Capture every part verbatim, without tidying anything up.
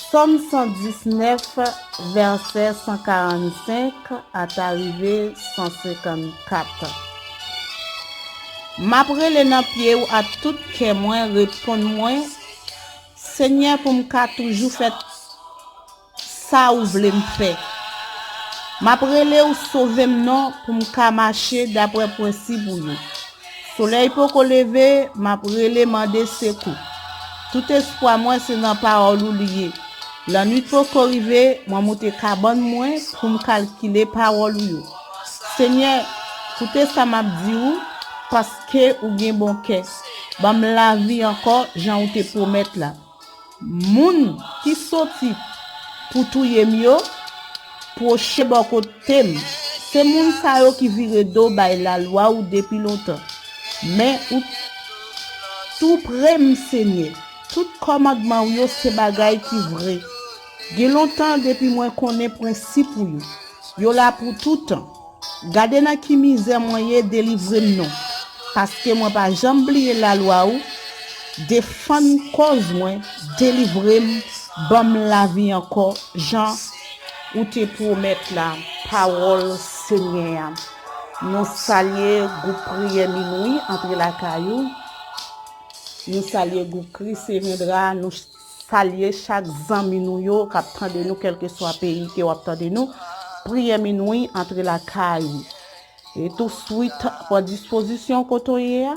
Sòm san diznèf, vèsè san karannsenk ata rive san senkannkat. M ap rele nan pye w ak tout kè mwen, reponn mwen, Senyè, pou m ka toujou fè sa ou vle m fè. M ap rele w, sove m non, pou m ka mache dapre prensip ou yo. Solèy poko leve, m ap rele, mande sekou. Tout espwa mwen se nan pawòl ou li ye. Lannwit poko rive, mwen moute kabann mwen pou m kalkile pawòl ou yo. Senyè, koute sa m ap di ou, paske ou gen bon kè. Ban m lavi ankò, jan ou te pwomèt la. Moun ki soti pou touye m yo pwoche bò kote m. Se moun sa yo ki vire do bay lalwa ou depi lontan. Men ou tou pre m, Senyè. Tout kòmandman w yo se bagay ki vre. Gen lontan depi mwen konnen prensip ou yo. Yo la pou toutan. Gade nan ki mizè mwen ye, delivre m non. Paske mwen pa janm bliye lalwa ou. Defann kòz mwen, delivre m, ban m lavi ankò, jan ou te pwomèt la. Pawòl Senyè a. Nou salye gwoup priyè minwi antre lakay ou. Nou salye gwoup Kris e Vendra. Nou salye chak zanmi nou yo k ap tande nou, kèlkeswa peyi ke w ap tande nou. Priyè minwi antre lakay ou. E touswit, pran dispozisyon kote w ye a.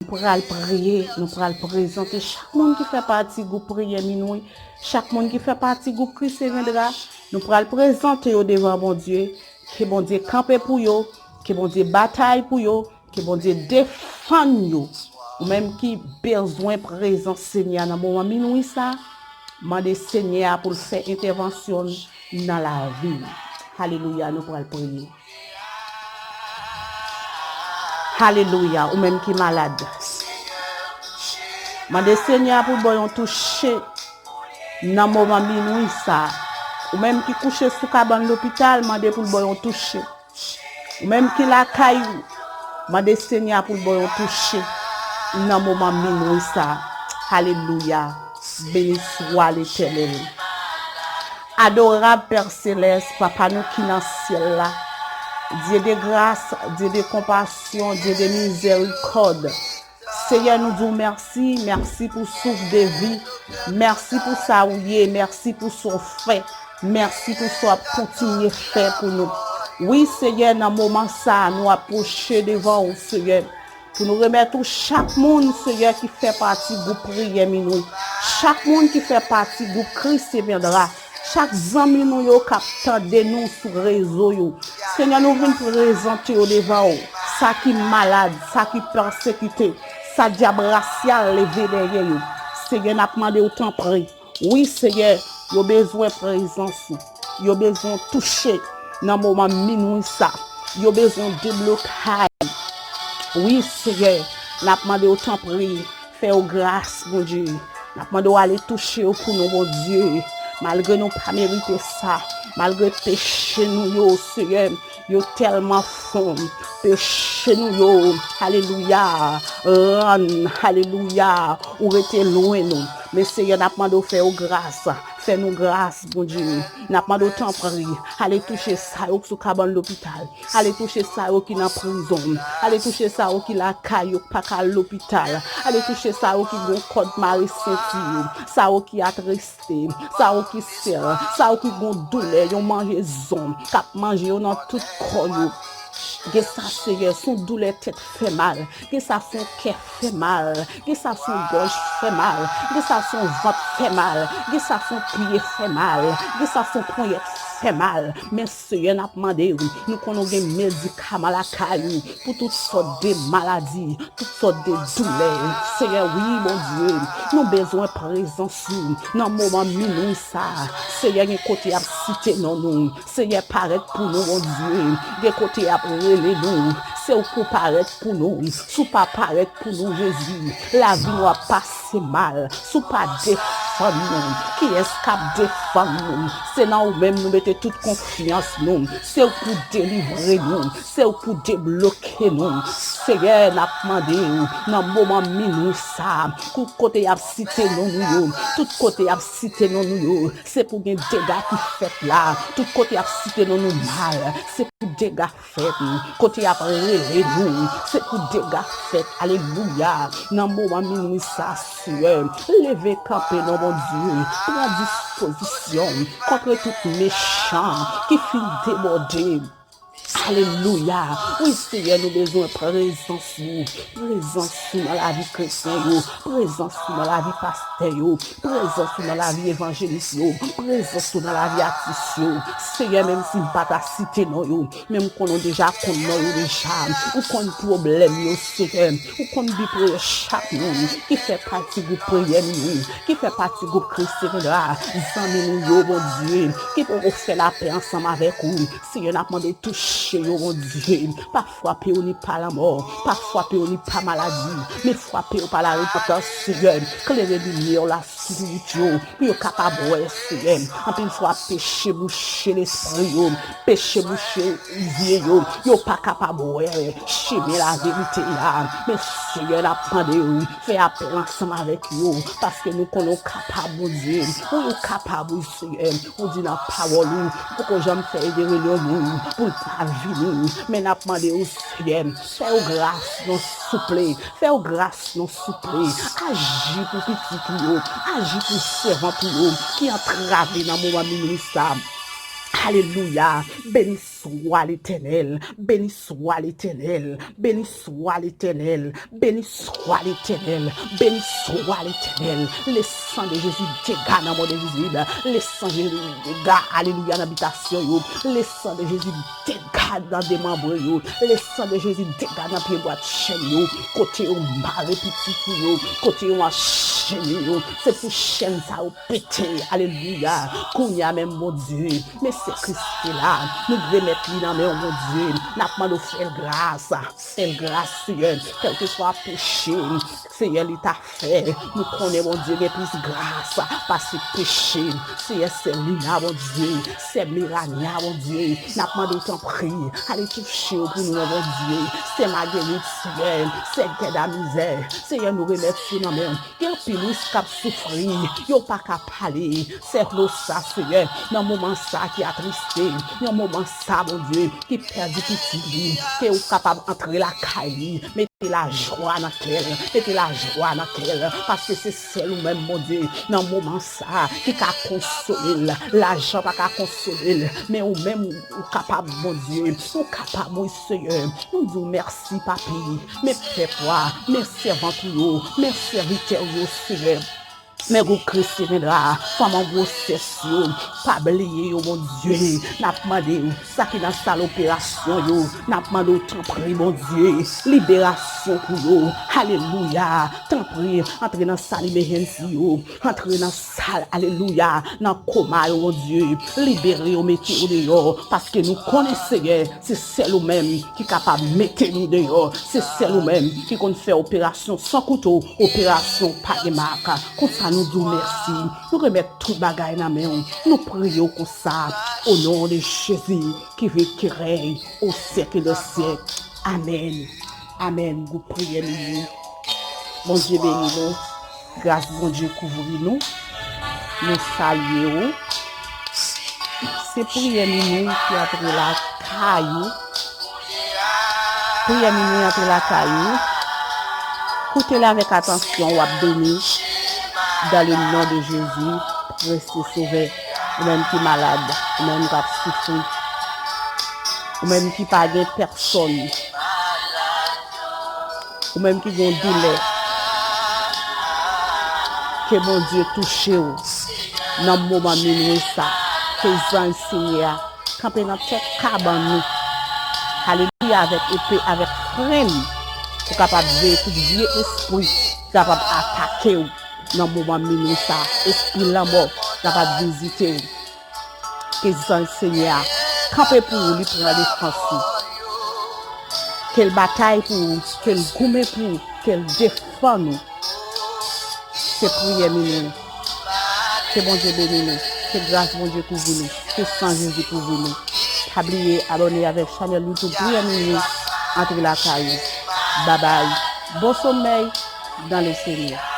Nou pral priye, nou pral prezante chak moun ki fè pati gwoup priyè minwi, chak moun ki fè pati gwoup Kris e Vendra. Nou pral prezante yo devan Bondye. Ke Bondye kanpe pou yo, ke Bondye batay pou yo, ke Bondye defann yo. Ou menm ki bezwen prezans Senyè a nan moman minwi sa, mande Senyè a pou l fè entèvansyon nan lavi w. Alelouya, nou pral priye. Alelouya, ou menm ki malad. Mande Senyè a pou l ba w yon touche nan moman minwi sa. Ou menm ki kouche sou kabann lopital, mande pou l ba w yon touche. Ou menm ki lakay ou, mande Senyè a pou l ba w yon touche nan moman minwi sa. Alelouya. Beni swa Letènèl. Adorab Pè Selès, Papa nou ki nan syèl la, Dye de gras, Dye de konpasyon, Dye de mizèrikòd. Seyè, nou di w mèsi, mèsi pou souf de vi, mèsi pou sa ou ye, mèsi pou sa w fè, mèsi pou sa w ap kontinye fè pou nou. Wi, Seyè, nan moman sa a, nou apwoche devan w, Seyè, pou nou remèt ou chak moun, Seyè, ki fè pati gwoup priyè minwi, chak moun ki fè pati gwoup Kris e Vendra, chak zanmi nou yo k ap tande nou sou rezo yo. Senyè, nou vin prezante yo devan w. Sa ki malad, sa ki pèsekite, sa dyab rasyal leve dèyè yo. Seyè, n ap mande w tanpri. Wi, Seyè, yo bezwen prezans ou. Yo bezwen touche nan moman minwi sa. Yo bezwen deblokay. Wi, Seyè, n ap mande w tanpri. Fè yo gras, Bondye. N ap mande w ale touche yo pou nou, Bondye. Malgre nou pa merite sa, malgre peche nou yo, Seyè, yo tèlman fon. Peche nou yo, alelouya, rann, alelouya, ou rete lwen nou. Men Seyè, n ap mande w fè yo gras, fè nou gras, Bondye. N ap mande w tanpri, ale touche sa yo k sou kabann lopital. Ale touche sa yo ki nan prizon. Ale touche sa yo ki lakay yo, k pa ka al lopital. Ale touche sa yo ki gon kòd mare senti yo. Sa yo ki atriste. Sa yo ki sèl. Sa yo ki gon doulè, yon manjezon k ap manje yo nan tout kò yo. Gen sa, Seyè, se yon doulè tèt fè mal. Gen sa se yon kè fè mal. Gen sa se yon gòj fè mal. Gen sa se yon vant fè mal. Gen sa se yon pye fè mal. Gen sa se yon ponyèt fè mal. Men Seyè, n ap mande w, nou konnen w gen medikaman lakay ou pou tout sòt de maladi, tout sòt de doulè. Seyè, wi, Bondye, nou bezwen prezans ou nan moman minwi sa. Seyè, gen kote y ap site non nou. Seyè, parèt pou nou, Bondye. Gen kote y ap rele nou. Se ou pou parèt pou nou. Si w pa parèt pou nou, Jezi, lavi nou ap pase mal. Si w pa defann defann nou? Kiyès k ap defann nou? Se nan ou menm nou mete tout konfyans nou. Se ou pou delivre nou. Se ou pou debloke nou. Seyè, n ap mande w, nan moman minwi sa, tout kote y ap site non nou yo, tout kote y ap site non nou yo, se pou gen dega ki fèt la. Tout kote y ap site non nou mal, se pou dega fèt. Kote y ap rele nou, se pou dega fèt. Alelouya. Nan moman minwi sa, Seyè, leve kanpe non, Bondye. Pran dispozisyon kont tout mechan ki fin debòde. Alelouya. Wi, Seyè, nou bezwen prezans ou. Prezans ou nan lavi kretyen yo. Prezans ou nan lavi pastè yo. Prezans ou nan lavi evanjelis yo. Prezans ou nan lavi atis yo. Seyè, menm si m pa ta site non yo, men m konnen w deja konn non yo deja. Ou konn pwoblèm yo, Seyè. Ou konn bi priyè chak moun ki fè pati gwoup priyè minwi, ki fè pati gwoup Christian Vendra, zanmi nou yo, Bondye, ki poko fè lapè ansanm avèk ou. Seyè, n ap mande w touche yo, Bondye. Pa frape yo ni pa lanmò, pa frape yo ni pa maladi, men frape yo pa larepantans, Seyè. Klere limyè w la sou wout yo, pou yo kapab wè, Seyè. Anpil fwa, peche bouche lespri yo, peche bouche zye yo, yo pa kapab wè chimen laverite a. Men, Seyè, n ap mande w, fè apèl ansanm avèk yo, paske nou konnen w kapab, Bondye. Wi, ou kapab, wi, Seyè. Ou di nan pawòl ou, ou poko janm fè ede rele yon moun pou l pa vini. Men n ap mande w, Seyè, fè yo gras non, souple. Fè yo gras non, souple. Aji pou pitit ou yo. Aji pou sèvant ou yo ki antrave nan moman minwi sa. Alelouya. Beni swa Letènèl. Beni swa Letènèl. Beni swa Letènèl. Beni swa Letènèl. Beni swa Letènèl. Le sang de Jésus, dega nan mond envizib. Le sang de Jésus, dega, alelouya, nan bitasyon yo. Le sang de Jésus, dega nan demanbre yo. Le sang de Jésus, dega nan pye bwat chèn yo. Kote yo mare pitit ou yo, kote yo anchene yo, se pou chèn sa yo pete. Alelouya. Kounye a menm, Bondye, Mesye Kris te la. Nou remèt li nan men w, Bondye. N ap mande w fè l gras. Fè l gras, Seyè. Kèlkeswa peche, Seyè, li ta fè, nou konnen, Bondye, gen plis gras pase peche. Seyè, sè Lina, Bondye, sè Melania, Bondye, n ap mande w, tanpri, ale touche yo pou nou, non, Bondye. Sè Magelit, Seyè, sè Gèda Mizè, Seyè, nou remèt yo nan men w. Gen anpil, wi, k ap soufri, yo pa ka pale. Sè Losa, Seyè, nan moman sa ki atriste, nan moman sa, Bondye, ki pèdi pitit li, ke ou kapab antre lakay li, mete lajwa nan kè l, mete lajwa nan kè l, paske se sèl ou menm, Bondye, nan moman sa, ki ka konsole l. Lajan pa ka konsole l, men ou menm, ou kapab, Bondye, ou kapab, wi, Seyè. Nou di w mèsi, Papi, men pèp ou a, men sèvant ou yo, men sèvitè ou yo, Seyè. Men gwoup Kris ki vendra, fanm an gwosès yo, pa bliye yo, Bondye. N ap mande w, sa ki nan sal operasyon yo, n ap mande w, tanpri, Bondye, liberasyon pou yo. Alelouya. Tanpri, antre nan sal imèjènsi yo, antre nan sal, alelouya, nan koma yo, Bondye. Libere yo, mete yo deyò, paske nou konnen, Seyè, se sèl ou menm ki kapab mete nou deyò. Se sèl ou menm ki konn fè operasyon san kouto, operasyon pa gen mak. Konsa nou di w mèsi. Nou remèt tout bagay nan men w. Nou priye w konsa. O non de Jezi ki viv, ki rèy o syèk de syèk. Amèn. Amèn. Gwoup priyè nou ye. Bondye beni nou. Gras Bondye kouvri nou. Nou salye w. Se priyè minwi ki antre lakay ou. Priyè minwi antre lakay ou. Koute l avèk atansyon, w ap beni. Dans le nom de Jésus, précieux Sauveur. Ou menm ki malad, ou menm k ap soufri, ou menm ki pa gen pèsòn, ou menm ki gen yon doulè, ke Bondye touche w nan moman minwi sa, ke zanj Senyè a kanpe nan tèt kabann ou. Alelouya, avèk epe, avèk frenn, pou kapab veye tout vye espri ki kapab atake w nan moman minwi sa. Espri lanmò kapab vizite w. Ke zanj Senyè a kanpe pou ou, li pran defans ou. Ke l batay pou ou, ke l goumen pou ou, ke l defann ou. Se priyè minwi. Ke Bondye beni nou. Ke gras Bondye kouvri nou. Ke san Jezi kouvri nou. Pa bliye abòne avèk chanèl YouTube Priyè Minwi. Antre lakay ou. Babay. Bon somèy dans le Seigneur.